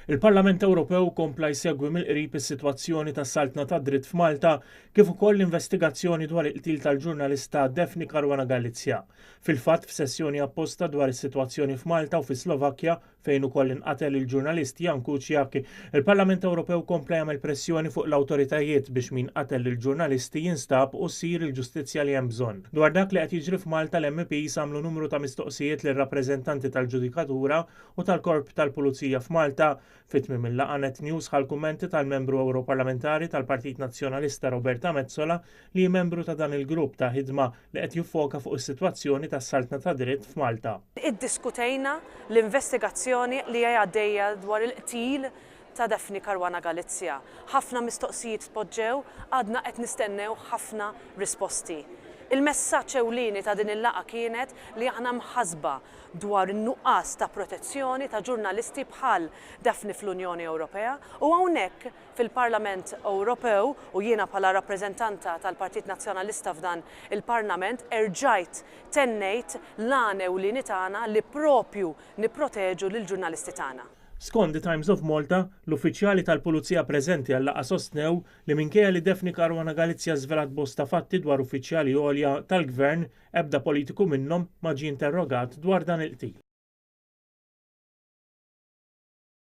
Il-Parlament Ewropew kompla jsegwi mill-qrib is-sitwazzjoni tas-saltna tad-dritt f'Malta kif ukoll l-investigazzjoni dwar il-qtil tal-ġurnalista Daphne Caruana Galizia. Fil-fatt, f'sessjoni apposta dwar is-sitwazzjoni f'Malta u fis-Slovakkja, fejn ukoll inqatel il-ġurnalist Jan Kuciak, il-Parlament Ewropew kompla jagħmel pressjoni fuq l-awtoritajiet biex min qatel lill-ġurnalisti jinstab u ssir il-ġustizzja li hemm bżonn. Dwar dak li qed jiġri f'Malta, l-MEPs għamlu numru ta' mistoqsijiet lir-rappreżentanti tal-ġudikatura u tal-Korp tal-Pulizija f'Malta. Fi tmiem il-laqgħa, Net News ħa l-kummenti tal-Membru Ewroparlamentari tal-Partit Nazzjonalista Roberta Metsola, li hi membru ta' dan il-grupp ta' ħidma li qed jiffoka fuq is-sitwazzjoni tas-saltna tad-dritt f'Malta. Iddiskutejna l-investigazzjoni li hi għaddejja dwar il-qtil ta' Daphne Caruana Galizia. Ħafna mistoqsijiet tpoġġew, għadna qed nistennew ħafna risposti. Il-messaġġ ewlieni ta' din il-laqgħa kienet li aħna mħassba dwar in-nuqqas ta' protezzjoni ta' ġurnalisti bħal Daphne fl-Unjoni Ewropea u hawnhekk fil-Parlament Ewropew, u jiena bħala rappreżentanta tal-Partit Nazzjonalista f'dan il-Parlament erġajt tennejt l-għan ewlieni tagħna li propju nipproteġu lill-ġurnalisti tagħna. Skont The Times of Malta, l-uffiċjali tal-Pulizija preżenti għal-laqgħa sostnew li minkejja li Daphne Caruana Galizia żvelat bosta fatti dwar uffiċjali għolja tal-Gvern, ebda politiku minnhom ma ġie interrogat dwar dan il-qtil.